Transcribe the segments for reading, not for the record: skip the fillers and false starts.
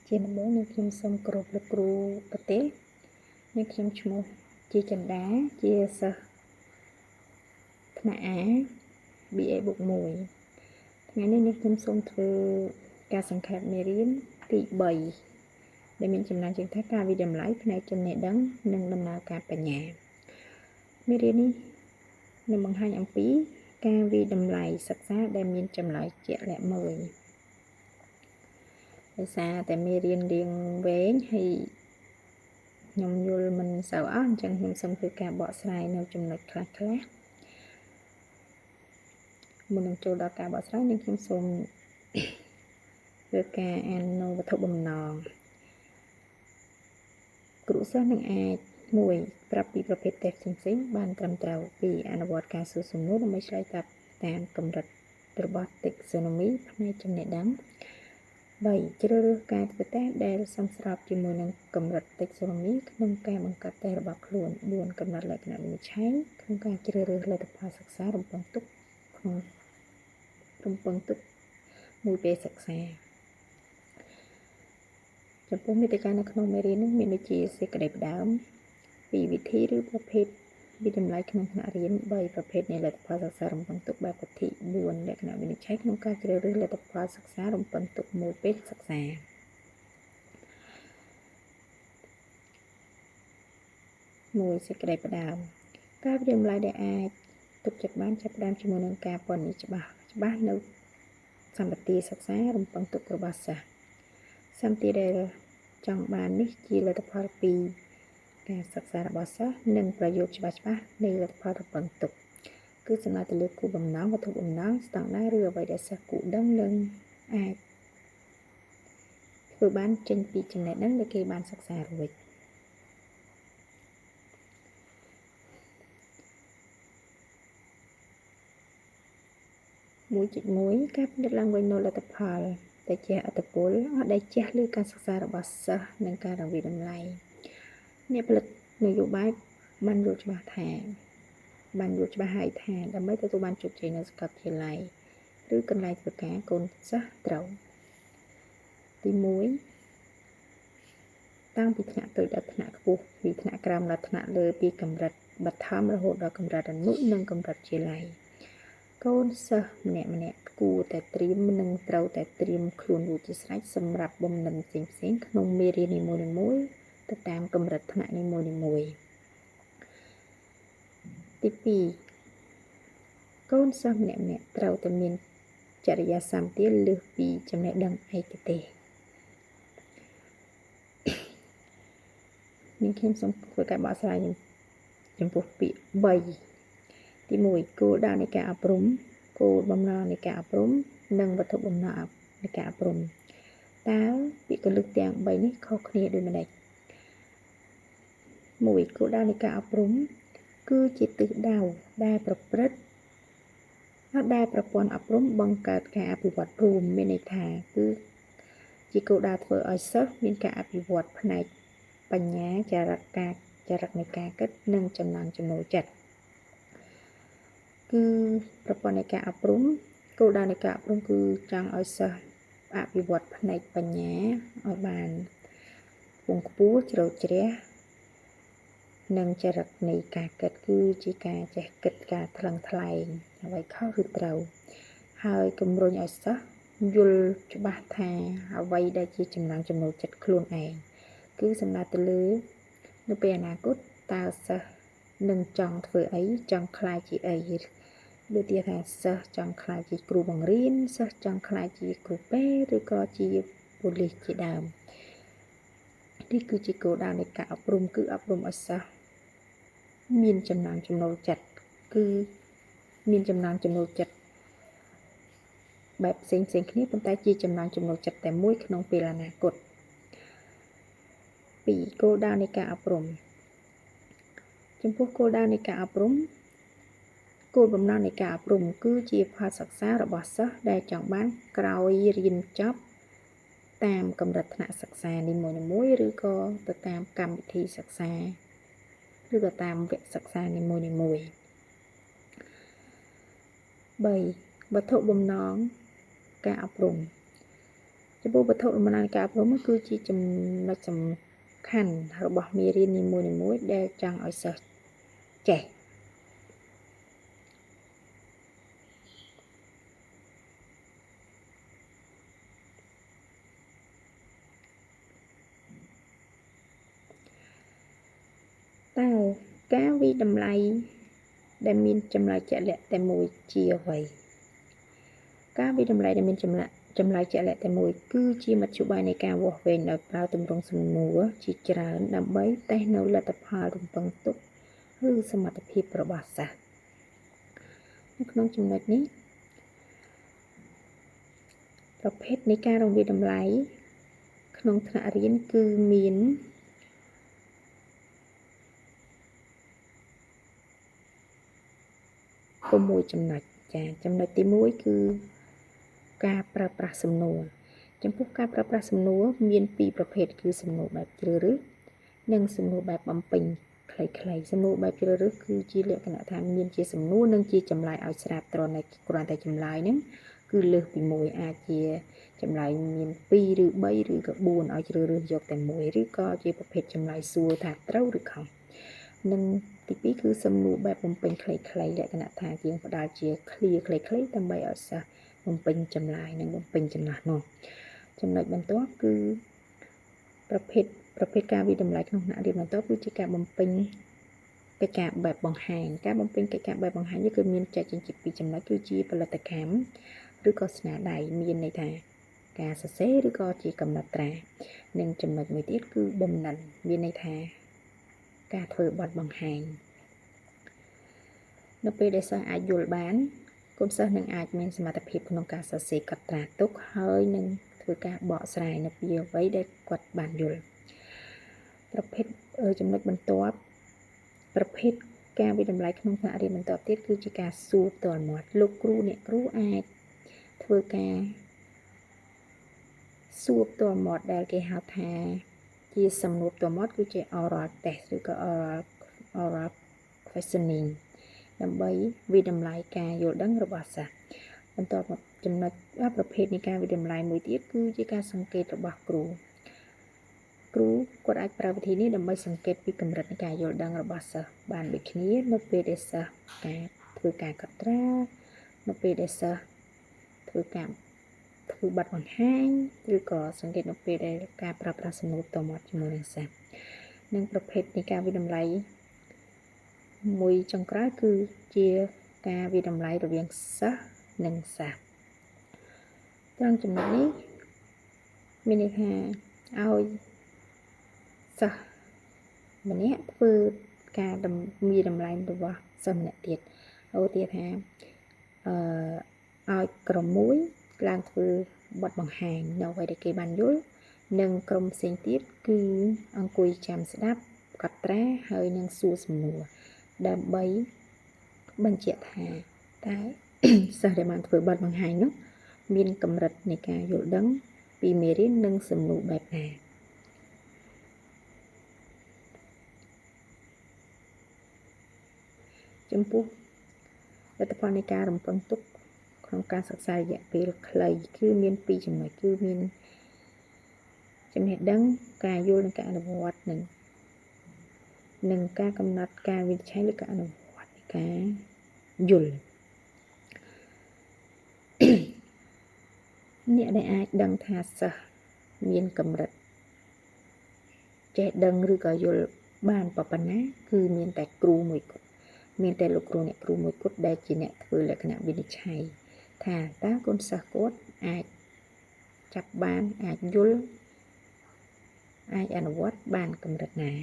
ជាដំបូងនាងខ្ញុំសូមគោរពលោកគ្រូប្រទេសនាងខ្ញុំឈ្មោះជាចិន្តាជាសិស្សថ្នាក់ A BA បូក1ថ្ងៃនេះនាងខ្ញុំសូមធ្វើការសង្ខេបមេរៀនទី3ដែលមានចំណងជើងថាការវិតម្លៃផ្នែកចំណេះដឹងនិងដំណើរការបញ្ញាមេរៀននេះនឹងបង្ហាញអំពីការវិតម្លៃសិក្សាដែលមានចម្លើយជាក់លាក់មួយដោយសារតែមេរៀនរៀងវែងហើយខ្ញុំយល់មិនសូវអស់អញ្ចឹងខ្ញុំសូមធ្វើការបកស្រាយនៅចំណុចខ្លះខ្លះមុននឹងចូលដល់ការបកស្រាយនឹងខ្ញុំសូមធ្វើការអាននៅវត្ថុបំណងគ្រូសិស្សនឹងអាច1ប្រាប់ពីប្រភេទតេស្តផ្សេងៗបានត្រឹមត្រូវ2អនុវត្តការសួរសំណួរដើម្បីឆ្លើយតបតាមកម្រិតរបស់ taxonomy ផ្នែកចំណេះដឹង3ជ្រើសរើសការធ្វើតេស្តដែលសមស្របជាមួយនឹងកម្រិត taxonomy ក្នុងការបង្កើតតេស្តរបស់ខ្លួន4កំណត់លក្ខណៈវិនិច្ឆ័យក្នុងការជ្រើសរើសលទ្ធផលសិក្សារំពឹងទុកក្នុងរំពឹងទុកមួយពេលសិក្សាចំពោះមេតិកានៅក្នុងមេរៀននេះមានដូចជាសេចក្តីផ្ដើមពីវិធីឬប្រភេទវិតម្លៃក្នុងថ្នាក់រៀន3ប្រភេទនៃលទ្ធផលសិក្សារំពឹងទុកបែបពធិ4លក្ខណៈវិនិច្ឆ័យក្នុងការជ្រើសរើសលទ្ធផលសិក្សារំពឹងទុកមួយពេលសិក្សា1សេចក្តីផ្ដើមការវិតម្លៃដែលអាចទុកចិត្តបានចាប់ផ្ដើមជាមួយនឹងការពណ៌នាច្បាស់ច្បាស់នៅសម្បត្តិសិក្សារំពឹងទុករបស់សិស្សសម្បត្តិដែលចង់បាននេះជាលទ្ធផលពីការសិក្សារបស់សិស្សនិងប្រយោគច្បាស់ច្បាស់នៃលទ្ធផលរំពឹងទុកគឺសំដៅទៅលើគោលបំណងវត្ថុបំណងស្តង់ដារឬអ្វីដែលសិស្សគួរដឹងនិងអាចធ្វើបានចេញពីចំណេះដឹងដែលគេបានសិក្សារួច1.1ការពិនិត្យឡើងវិញនូវលទ្ធផលដែលជះឥទ្ធិពលដែលជះលើការសិក្សារបស់សិស្សនិងការរវាយតម្លៃអ្នកផលិតនយោបាយបានយល់ច្បាស់ថាបានយល់ច្បាស់ហើយថាដើម្បីទទួលបានជោគជ័យនៅសាកលវិទ្យាល័យឬកន្លែងធ្វើការកូនសិស្សត្រូវទី1តាំងពីថ្នាក់តូចដល់ថ្នាក់ខ្ពស់ពីថ្នាក់ក្រោមដល់ថ្នាក់លើពីកម្រិតបឋមរហូតដល់កម្រិតអនុនិងកម្រិតជាល័យកូនសិស្សម្នាក់ម្នាក់គួរតែត្រៀមនិងត្រូវតែត្រៀមខ្លួនរួចជាស្រេចសម្រាប់បំណិនផ្សេងៗក្នុងមេរៀននីមួយៗទៅតាមកម្រិតថ្នាក់នីមួយៗទី2កូនសិស្សម្នាក់ម្នាក់ត្រូវតែមានចរិយាសម្បទាលើសពីចំណេះដឹងឯកទេសនាងខ្ញុំសូមធ្វើការបកស្រាយចំពោះពាក្យ3ទី1គោលដៅនៃការអប់រំគោលបំណងនៃការអប់រំនិងវត្ថុបំណងនៃការអប់រំតើពាក្យកលឹះទាំង3នេះខុសគ្នាដូចម្តេច1គោលដៅនៃការអប់រំគឺជាទិសដៅដែលប្រព្រឹត្តដែលប្រព័ន្ធអប់រំបង្កើតការអភិវឌ្ឍរួមមានន័យថាគឺជាគោលដៅធ្វើឲ្យសិស្សមានការអភិវឌ្ឍផ្នែកបញ្ញាចរិតការចរិតនៃការគិតនិងចំណង់ចំណូលចិត្តគឺប្រព័ន្ធនៃការអប់រំគោលដៅនៃការអប់រំគឺចង់ឲ្យសិស្សអភិវឌ្ឍផ្នែកបញ្ញាឲ្យបានខ្ពង់ខ្ពស់ជ្រៅជ្រះនិងចរិតនៃការគិតគឺជាការចេះគិតការថ្លឹងថ្លែងអ្វីខុសឬត្រូវហើយជំរុញឲ្យសិស្សយល់ច្បាស់ថាអ្វីដែលជាចំណង់ចំណូលចិត្តខ្លួនឯងគឺសំដៅទៅលើនៅពេលអនាគតតើសិស្សនឹងចង់ធ្វើអីចង់ក្លាយជាអីដូចជាថាសិស្សចង់ក្លាយជាគ្រូបង្រៀនសិស្សចង់ក្លាយជាគ្រូពេទ្យឬក៏ជាប៉ូលីសជាដើមនេះគឺជាគោលដៅនៃការអប់រំគឺអប់រំឲ្យសិស្សមានចំណង់ចំណូលចិត្តគឺមានចំណង់ចំណូលចិត្តបែបផ្សេងផ្សេងគ្នាប៉ុន្តែជាចំណង់ចំណូលចិត្តតែមួយក្នុងពេលអនាគត2គោលដៅនៃការអប់រំចំពោះគោលដៅនៃការអប់រំគោលបំណងនៃការអប់រំគឺជាផលសិក្សារបស់សិស្សដែលចង់បានក្រោយរៀនចប់តាមកម្រិតថ្នាក់សិក្សានីមួយៗឬក៏ទៅតាមកម្មវិធីសិក្សាឬក៏តាមវគ្គសិក្សានីមួយៗ3វត្ថុបំណងការអប់រំ ចំ ចំពោះវត្ថុដំណើរការអប់រំគឺជាចំណុចសំខាន់របស់មេរៀននីមួយៗដែលចង់ឲ្យសិស្សចេះតើការវិតម្លៃដែលមានចម្លើយជាក់លាក់តែមួយជាអ្វីការវិតម្លៃដែលមានចម្លើយជាក់លាក់តែមួយគឺជាមធ្យោបាយនៃការវាស់វែងដោយប្រើទម្រង់សំណួរជាច្រើនដើម្បីតេស្តនៅលទ្ធផលរំពឹងទុកឬសមត្ថភាពរបស់សិស្សនៅក្នុងចំណុចនេះប្រភេទនៃការរំវិតម្លៃក្នុងថ្នាក់រៀនគឺមាន6ចំណុចចាចំណុចទី1គឺការប្រើប្រាស់សំណួរចំពោះការប្រើប្រាស់សំណួរមានពីរប្រភេទគឺសំណួរបែបជ្រើសរើសនិងសំណួរបែបបំពេញខ្លីៗសំណួរបែបជ្រើសរើសគឺជាលក្ខណៈថាមានជាសំណួរនិងជាចម្លើយឲ្យស្រាប់ត្រង់តែគ្រាន់តែចម្លើយហ្នឹងគឺលើសពីមួយអាចជាចម្លើយមាន2ឬ3ឬក៏4ឲ្យជ្រើសរើសយកតែមួយឬក៏ជាប្រភេទចម្លើយសួរថាត្រូវឬខុសនិងទី2គឺសំណួរបែបបំពេញខ្លីៗលក្ខណៈថាយើងផ្ដល់ជាឃ្លាខ្លីៗដើម្បីឲ្យសិស្សបំពេញចម្លើយនិងបំពេញចម្លាស់នោះចំណុចបន្ទាប់គឺប្រភេទការវិតម្លៃក្នុងថ្នាក់រៀនបន្ទាប់គឺជាការបំពេញកិច្ចការបែបបង្ហាញការបំពេញកិច្ចការបែបបង្ហាញនេះគឺមានចែកចេញជាពីរចំណុចគឺជាផលិតកម្មឬក៏ស្នាដៃមានន័យថាការសរសេរឬក៏ជាកំណត់ត្រានិងចំណុចមួយទៀតគឺបំណិនមានន័យថាការធ្វើបទបង្ហាញនៅពេលដែលសិស្សអាចយល់បានកូនសិស្សនឹងអាចមានសមត្ថភាពក្នុងការសរសេរកត់ត្រាទុកហើយនឹងធ្វើការបកស្រាយនៅពីអ្វីដែលគាត់បានយល់ប្រភេទចំណុចបន្ទាប់ប្រភេទការវិតម្លៃក្នុងថ្នាក់រៀនបន្ទាប់ទៀតគឺជាការសួរផ្ទាល់មាត់លោកគ្រូអ្នកគ្រូអាចធ្វើការសួរផ្ទាល់មាត់ដែលគេហៅថាជាសំណួរផ្ទាល់មាត់គឺជា oral test ឬក៏ oral questioning ដើម្បីវិតម្លៃការយល់ដឹងរបស់សិស្សបន្ទាប់មកចំណុចប្រភេទនៃការវិតម្លៃមួយទៀតគឺជាការសង្កេតរបស់គ្រូគ្រូគាត់អាចប្រើវិធីនេះដើម្បីសង្កេតពីកម្រិតនៃការយល់ដឹងរបស់សិស្សបានដូចគ្នានៅពេលដែលសិស្សការធ្វើការកត់ត្រានៅពេលដែលសិស្សធ្វើកា ធ្វើបទបង្ហាញឬក៏សង្កេតនៅពេលដែលការប្រើប្រាស់សំណួរផ្ទាល់មាត់ជាមួយនឹងសិស្សនិងប្រភេទនៃការវិតម្លៃមួយចុងក្រោយគឺជាការវិតម្លៃរវាងសិស្សនិងសិស្សត្រង់ចំណុចនេះមានន័យថាឲ្យសិស្សម្នាក់ធ្វើការមានតម្លៃរបស់សិស្សម្នាក់ទៀតឧទាហរណ៍ឲ្យក្រុមមួយឡើងធ្វើបទបង្ហាញនៅអ្វីដែលគេបានយល់និងក្រុមផ្សេងទៀតគឺអង្គុយចាំស្ដាប់កត់ត្រាហើយនឹងសួរសំណួរដើម្បីបញ្ជាក់ថាតើសិស្សដែលបានធ្វើបទបង្ហាញនោះមានកម្រិតនៃការយល់ដឹងពីមេរៀននិងសំណួរបែបណាចំពោះលទ្ធផលនៃការរំពឹងទុកក្នុងការសិក្សារយៈពេលខ្លីគឺមានពីរចំណុចគឺមានចំណេះដឹងការយល់និងការអនុវត្តនិងការកំណត់ការវិនិច្ឆ័យឬការអនុវត្តនៃការយល់អ្នកដែលអាចដឹងថាសិស្សមានកម្រិតចេះដឹងឬក៏យល់បានប៉ុណ្ណាគឺមានតែគ្រូមួយគត់មានតែលោកគ្រូអ្នកគ្រូមួយគត់ដែលជាអ្នកធ្វើលក្ខណៈវិនិច្ឆ័យថាតើកូនសិស្សគាត់អាចចាប់បានអាចយល់អាចអនុវត្តបានកម្រិតណា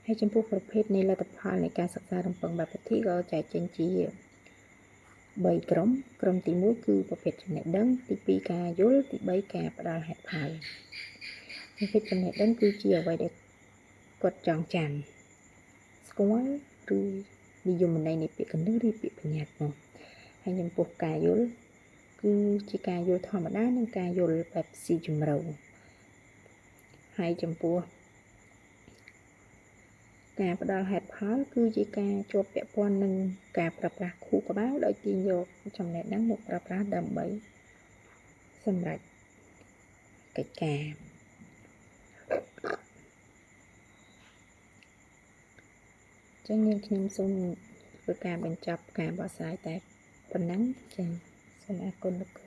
ហើយចំពោះប្រភេទនៃលទ្ធផលនៃការសិក្សារំពឹងបែបពិធីក៏ចែកចេញជា3ក្រុមក្រុមទី1គឺប្រភេទចំណេះដឹងទី2ការយល់ទី3ការផ្ដល់ហេតុផលប្រភេទចំណេះដឹងគឺជាអ្វីដែលគាត់ចង់ចាំស្គាល់ឬនិយមន័យនៃពាក្យកណ្ដឹងឬពាក្យបញ្ញត្តិនោះហើយចំពោះការយល់គឺជាការយល់ធម្មតានិងការយល់បែបស៊ីជម្រៅហើយចំពោះការផ្ដល់ហេតុផលគឺជាការជាប់ពាក់ព័ន្ធនឹងការប្រើប្រាស់ខួរក្បាលដោយទាញយកចំណេះដឹងមកប្រើប្រាស់ដើម្បី សម្រេចកិច្ចការចឹងនាងខ្ញុំសូមធ្វើការបញ្ចប់ការបកស្រាយតែប៉ុណ្ណឹងចា៎សូមអរគុណលោកគ្រូ។